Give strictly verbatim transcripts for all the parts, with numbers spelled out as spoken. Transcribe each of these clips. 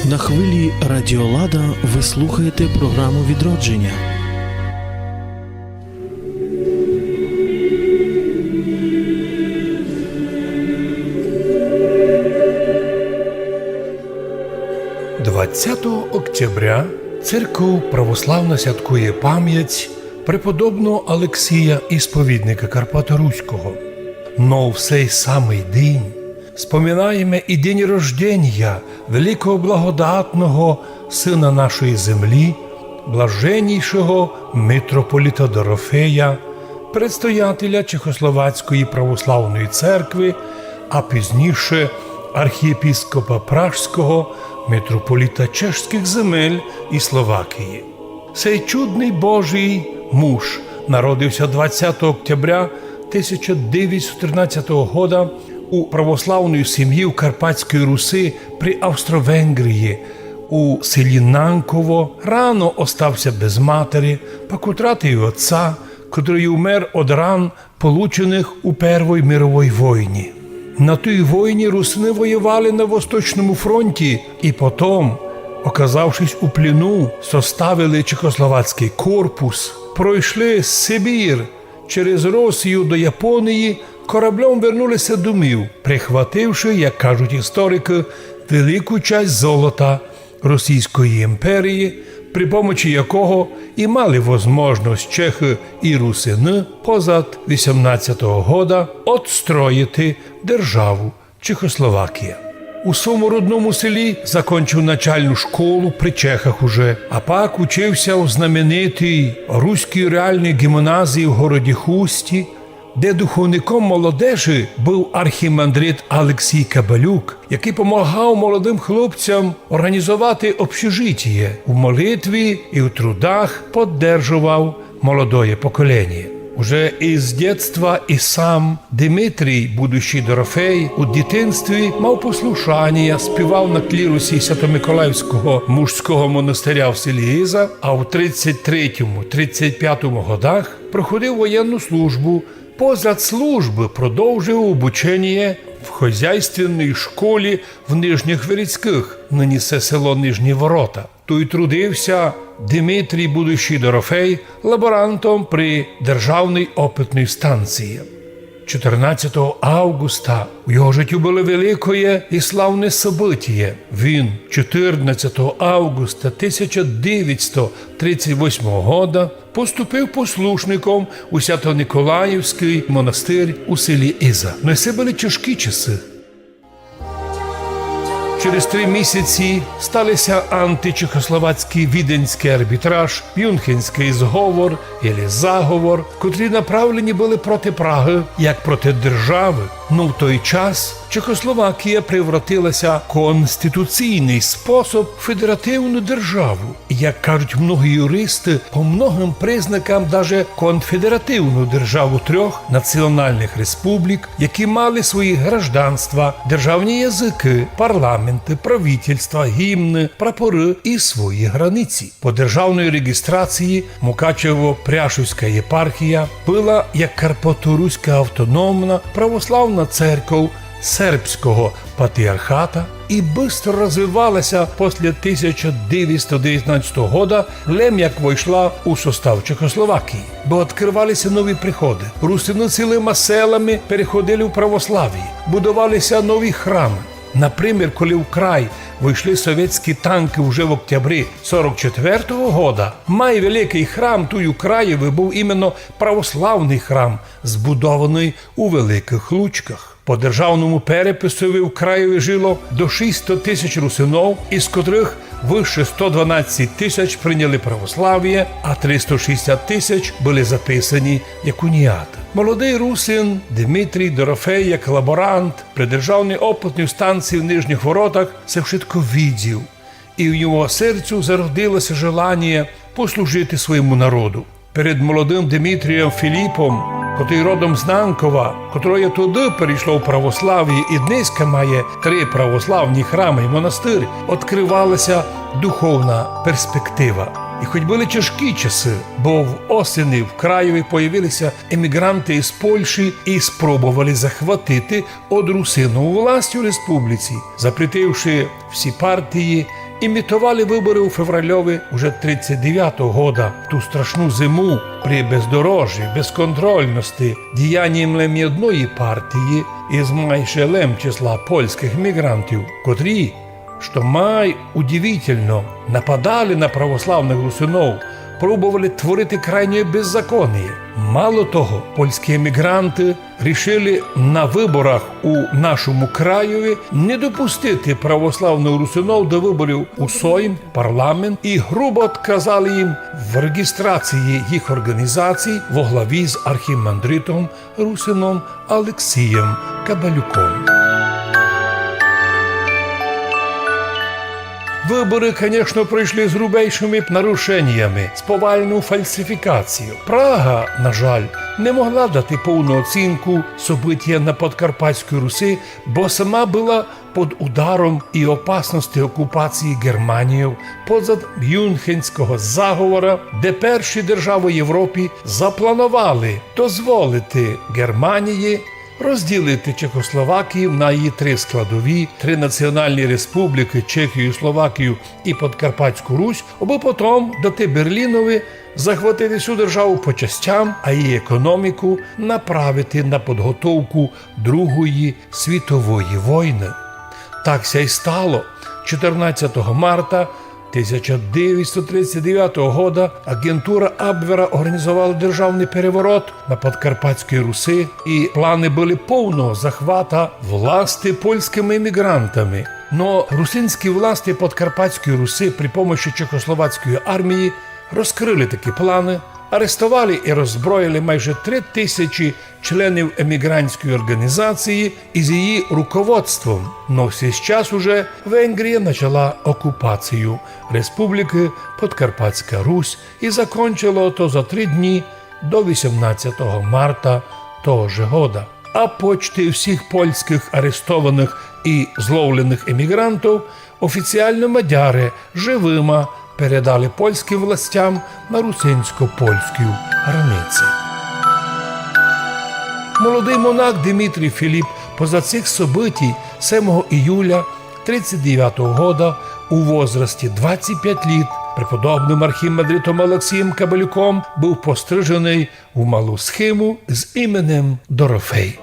На хвилі Радіо Лада ви слухаєте програму «Відродження». Двадцятого октября церков православна святкує память преподобного Алексія, ісповідника Карпаторуського. Но в сей самый день споминаєме і день рожденія великого благодатного сына нашої землі, блаженнішого митрополита Дорофея, предстоятеля Чехословацької православної церкви, а пізніше архієпископа Пражського, митрополита чешськых земель і Словакії. Сей чудный Божий муж народив ся двадцятого октября тисяча девятсот тринадцятого года у православної сімї в Карпатської Руси при Австро-Венгрії у селі Нанково. Рано остав ся без матері, пак утратив отца, котрый умер од ран, полученых у Первой мировой войні. На той войні русины воювали на Восточному фронті і потом, оказавшись у пліну, составили чехословацькый корпус, пройшли Сибір, через Росію до Японії, кораблем вернули ся домів, прихвативши, як кажуть історикы, велику часть золота Російської імперії, при помочі якого і мали возможность чехы і русины позад вісімнадцятого года отстроїти державу Чехословакія. У свому родному селі закончив начальну школу при чехах уже, а пак учив ся у знаменитій Руській реальній ґімназії в городі Хусті, де духовником молодежи быв архімандрит Алексій Кабалюк, якый помагав молодым хлопцям організовати общежитіє, в молитві і в трудах поддержовав молодоє поколіня. Уже из дєтства і сам Димитрій, будущий Дорофей, у дітинстві мав послушанія, співав на клірусі Свято-Миколаївського мужського монастиря в селі Иза, а в тридцять третьому, тридцять пятому годах проходив воєнну службу. Позад службы продовжив обученіє в хозяйственній школі в Нижніх Верицькых, нині се село Нижні Ворота. Туй трудив ся Димитрій, будущий Дорофей, лаборантом при державній опытній станції. Чотирнадцятого августа у його житю было великоє і славне событіє. Він чотирнадцятого августа тисяча девятсот тридцять восьмого года поступив послушником у Свято-Николаївськый монастир у селі Иза. Но се были тяжкі часы. Через три місяці стали ся античехословацькый Віденськый арбітраж, Мюнхенськый зговор, ілі заговор, котрі направлені были проти Прагы, як проти державы. Но в той час Чехословакія превратила ся в конституційный способ федеративну державу. Як кажуть многі юристы, по многым признакам даже конфедеративну державу трьох національных республік, які мали свої гражданства, державні языкы, парламенты, правительства, гімны, прапоры і свої границі. По державної реєстрації Мукачево-Пряшівська єпархія была як Карпаторуська автономна православна церков сербського патріархата і быстро розвивала ся после тисяча девятсот девятнадцятого года, лем як войшла у состав Чехословакії. Бо открывали ся нові приходы. Русины цілыма селами переходили в православіє, будовали ся нові храмы. Например, коли в край войшли совєтські танкы уже в октябрі сорок четвертого года, май великый храм туй у краєві быв іменно православный храм, збудованый у Великых Лучках. По державному переписови в краєві жило до шістсот тисяч русинов, из котрых выше сто дванадцять тисяч прийняли православіє, а триста шістдесят тисяч были записані як уніаты. Молодый русин Димитрій Дорофей, як лаборант при державній опытній станції в Нижніх Воротах, се вшытко видів, і в його серцю зародило ся желаніє послужити своєму народу. Перед молодым Димитрієм Філіпом, котрый родом з Нанкова, котроє тогды перейшло в православіє і днеська має три православні храмы і монастырь, открывала ся духовна перспектива. І хоть были тяжкі часы, бо в осени в краєві появили ся еміґранты із Польщі і спробовали захватити од русинув власть у республіці, запретивши всі партії, імітовали выборы у февральови уже тридцять девятого года, ту страшну зиму при бездорожі, безконтрольности, діянням лем єдної партії із майже лем числа польськых еміґрантів, котрі, што май удивительно, нападали на православных русинов, пробовали творити крайнє беззаконіє. Мало того, польські еміґранты рішили на выборах у нашому краєві не допустити православных русинов до выборів у Сойм, парламент, і грубо отказали їм в реґістрації їх орґанізацій во главі з архімандритом русином Алексієм Кабалюком. Выборы, конечно, пройшли з грубейшыми нарушеніями, з повальнов фальсифікацією. Прага, на жаль, не могла дати повну оцінку событіям на Подкарпатській Руси, бо сама была під ударом і опасности окупації Германією позад Мюнхенського заговора, де перші державы Європі запланували дозволити Германії розділити Чехословакію на її три складові, три національні республікы, Чехію, Словакію і Подкарпатську Русь, абы потом дати Берлінови захватити всю державу по частям, а її економіку направити на підготовку Другої світової войны. Так ся й стало. Чотирнадцятого марта тисяча девятсот тридцять девятого года аґентура Абвера орґанізовала державный переворот на Подкарпатській Руси, і планы были повного захвата власти польськыми еміґрантами. Но русинські власти Подкарпатської Руси при помощи Чехословацької армії розкрыли такі планы, арестовали і роззброїли майже три тисячі членів еміґрантської орґанізації із її руководством. Но в сей час уже Венгрія начала окупацію Республікы Подкарпатська Русь і закончила то за три дні до вісімнадцятого марта того же года. А почти всіх польськых арестованых і зловленых еміґрантів офіціално мадяры живыма передали польськым властям на русинсько-польській границі. Молодый монах Димітрій Філіп поза цих событій семого іюля тридцять девятого года у возрасті двадцять пять літ преподобным архімандритом Олексієм Кабалюком быв постриженый у малу схиму з іменем Дорофей.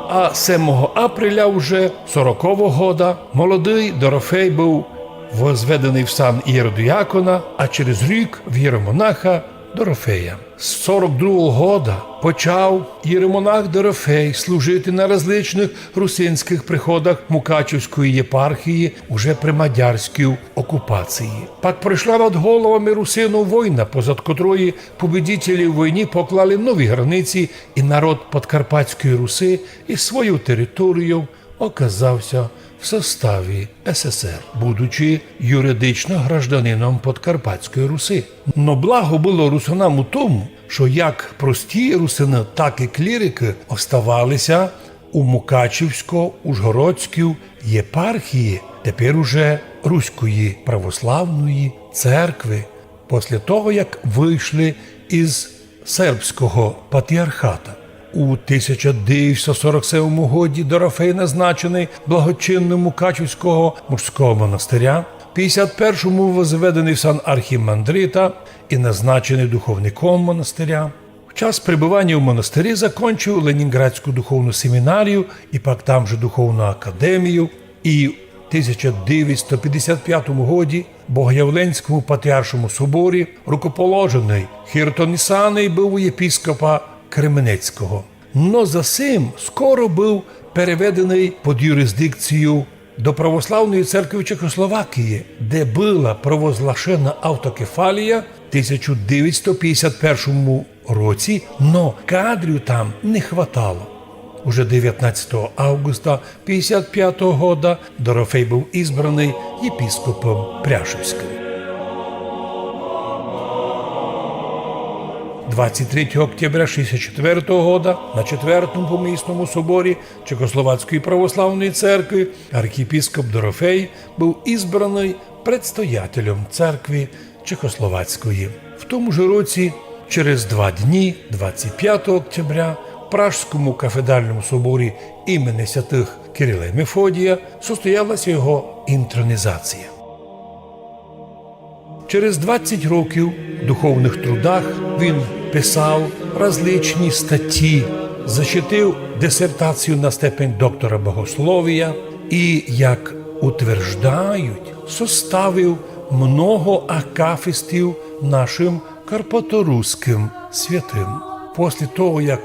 А семого апреля уже сорокового года молодый Дорофей быв возведеный в сан єродіакона, а через рік в єромонаха Дорофея. З сорок другого года почав єромонах Дорофей служити на различных русинськых приходах Мукачівської єпархії уже при мадярській окупації. Пак пройшла над головами русинув война, позад котрої побідітелі в войні поклали нові границі, і народ Подкарпатської Руси і свою територію оказав ся в составі С С Р, будучи юридично гражданином Подкарпатської Руси. Но благо было русинам у тому, што як прості русины, так і клірикы оставали ся у Мукачівсько-Ужгородській єпархії, тепер уже Руської православної церкви, после того, як вышли із сербського патріархата. У тисяча девятсот сорок семому годі Дорофей назначеный благочинным Мукачівського мужського монастиря, в пятдесят першому возведеный в сан архімандрита і назначеный духовником монастиря. В час пребыванія у монастирі закончив Ленінградську духовну семінарію і пак там же духовну академію. І в тисяча девятсот пятдесят пятому годі в Богоявленському патріаршому соборі рукоположеный, хіртонісаный быв у єпіскопа Кременецького. Но за сим скоро быв переведеный під юрисдикцію до Православної церкви Чехословакії, де была провозглашена автокефалія в тисяча девятсот пятдесят першому році, но кадрів там не хватало. Уже девятнадцятого августа пятдесят пятого года Дорофей быв избраный єпископом Пряшевськым. Двадцять третього октября шістдесят четвертого года на Четвертому помісному соборі Чехословацької православної церкви архієпископ Дорофей быв избраный предстоятелем церкви Чехословацької. В тому ж році, через два дні, двадцять пятого октября, в Пражському кафедральному соборі імени святых Кирила і Мефодія состоялася його інтронізація. Через двадцять років в духовных трудах він писав различні статті, защитив дисертацію на степень доктора богословія і, як утверждають, составив много акафистів нашим карпаторусскым святым. После того, як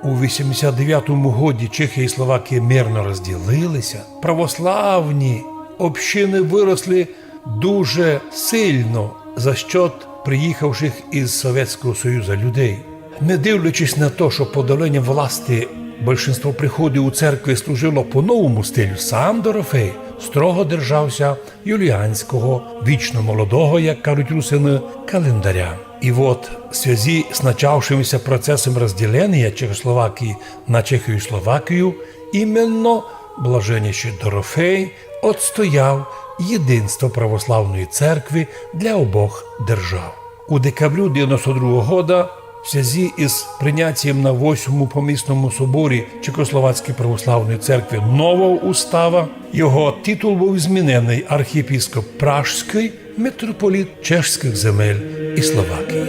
у вісімдесят девятому годі Чехія і Словакія мирно розділилися, православні общины выросли дуже сильно за счет приїхавших із Совєтського Союза людей. Не дивлячись на то, що подавлення власти большинство приходів у церкви служило по новому стилю, сам Дорофей строго держався юліанського, вічно молодого, як кажуть русины, календаря. І от в связі з начавшимся процесом розділення Чехословакії на Чехію і Словакію, іменно блаженніший Дорофей отстояв єдинство православної церкви для обох держав. У декабрю девяносто другого года, в связі із прийнятієм на восьмому помісному соборі Чехословацької православної церкви нового устава, його титул быв зміненый: архієпископ Пражськый, митрополит чешськых земель і Словакії.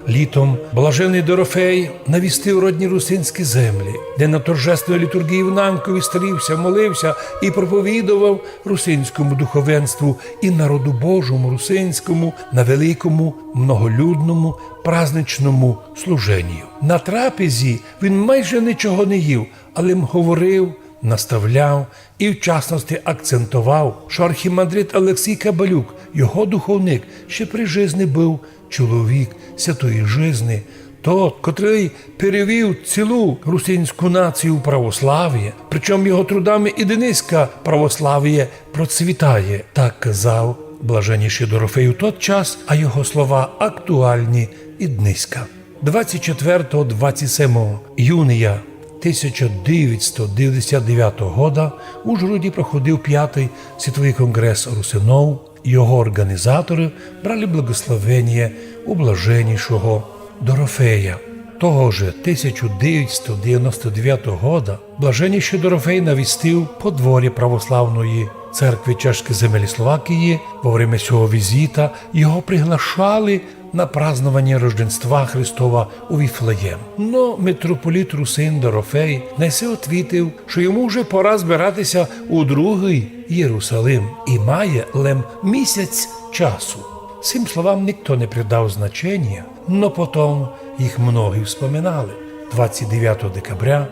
Літом блаженый Дорофей навістив родні русинські землі, де на торжественній літургії в Нанкові старівся, молився і проповідовав русинському духовенству і народу Божому русинському на великому, многолюдному, праздничному служенію. На трапезі він майже нічого не їв, але м говорив, наставляв і, в частности, акцентовав, що архімандрит Олексій Кабалюк, його духовник, ще при жизни быв чоловік святої жизни, тот, котрый перевів цілу русинську націю в православіє, причому його трудами і днеська православіє процвітає. Так казав блаженніший Дорофей у тот час, а його слова актуальні і днеська. Двадцять четвертого, двадцять семого юния тисяча девятсто девятдесят девятого года в Ужгороді проходив пятый світовый конґрес русинов. Його орґанізаторы брали благословеніє у блаженнішого Дорофея. Того же тисяча девятсто девяносто девятого года блаженніший Дорофей навістив подворє православної церкви чешськых земель і Словакії. Во время сього візита його приглашали на празднованіє Рождества Христова у Віфлеєм. Но митрополит русин Дорофей на се отвітив, што йому вже пора збирати ся у другый Єрусалим і має лем місяць часу. Сим словам никто не придав значеня, но потом їх многі вспоминали. Двадцять девятого декабря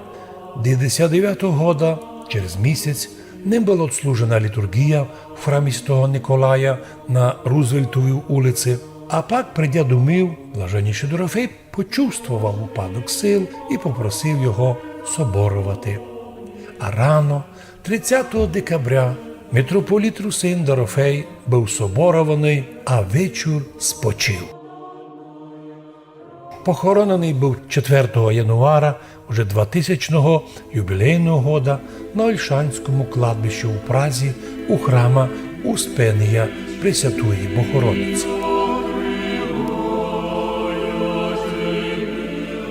девятдесят девятого года, через місяць, ним была отслужена літургія в храмі святого Николая на Рузвельтовій улици. А пак, придя домів, блаженніший Дорофей почувствовав упадок сил і попросив його соборовати. А рано, тридцятого декабря, митрополит русин Дорофей быв соборованый, а вечур спочив. Похороненый быв четвертого януара уже двотисячного юбілейного года на Ольшанському кладбищі у Празі у храма Успения Пресвятої Богородиці.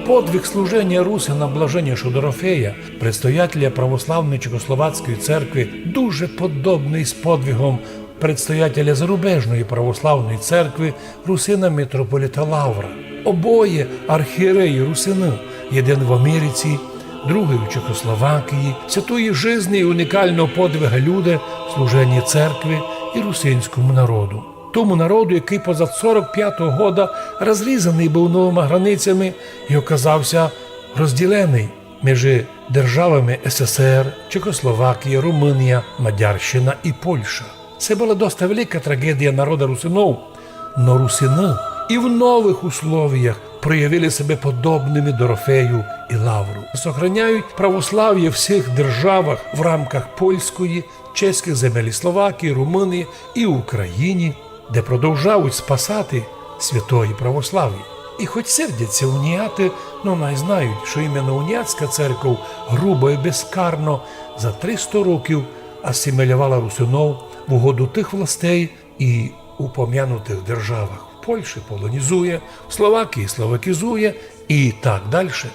Подвиг служеня русина блаженнішого Дорофея, предстоятеля православної чехословацької церкви, дуже подобный з подвигом предстоятеля зарубежної православної церкви, русина митрополита Лавра. Обоє архієреї русины, єден в Америці, другый у Чехословакії, святої жизни і унікалного подвига люди, служеня церкви і русинському народу. Тому народу, якый позад сорок пятого года розрізаный быв новыма границями і оказав ся розділеный межи державами С С Р, Чехословакія, Румунія, Мадярщина і Польща. Се была доста велика трагедія народа русинов, но русины і в новых условіях проявили себе подобными Дорофею і Лавру. Сохраняють православіє в сих державах в рамках польської, чеськых земель і Словакії, Румунії і Україні, де продовжають спасати святої православії. І хоть сердять ся уніяты, но най знають, што іменно уніатська церков грубо і безкарно за триста років асимілювала русинов в угоду тых властей і упомянутых державах. В Польщі полонізує, в Словакії словакізує і так дальше.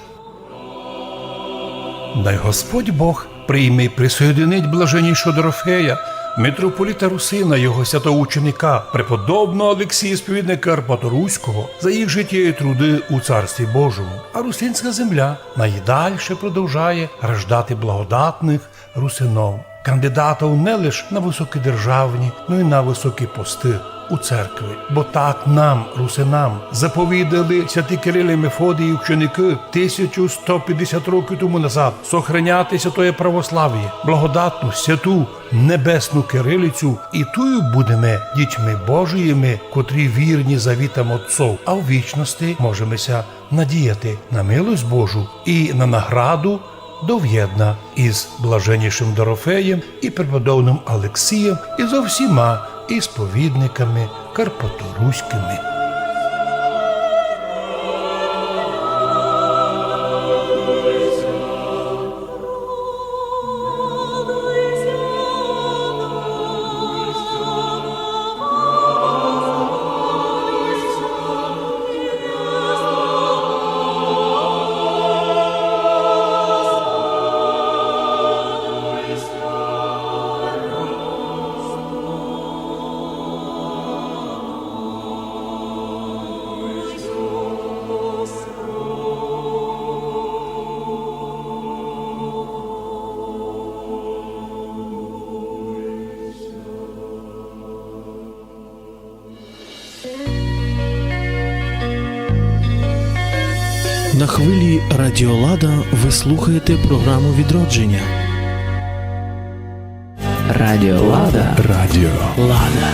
Най Господь Бог прийме і присоєдинить блаженнішого Дорофея, митрополита Русина, його святого ученика, преподобного Алексія сповідника Карпаторуського, за їх житя і труды у Царстві Божому. А русинська земля най і дальше продовжає рождати благодатных русинов, кандидатов не лиш на высокі державні, но й на высокі посты у церкви. Бо так нам, русинам, заповідали святі Кирил і Мефодій і ученики тисячу сто пятдесят років тому назад: сохраняти святоє православіє, благодатну, святу, небесну кирилицю, і тую будеме дітьми Божіїми, котрі вірні завітам отцов, а в вічности можеме ся надіяти на милость Божу і на награду довєдна із блаженнішим Дорофеєм і преподобным Алексієм і зо всіма ісповідниками карпаторуськыми. На хвилі Радіо Лада ви слухаєте програму Відродження. Радіо Лада. Радіо Лада.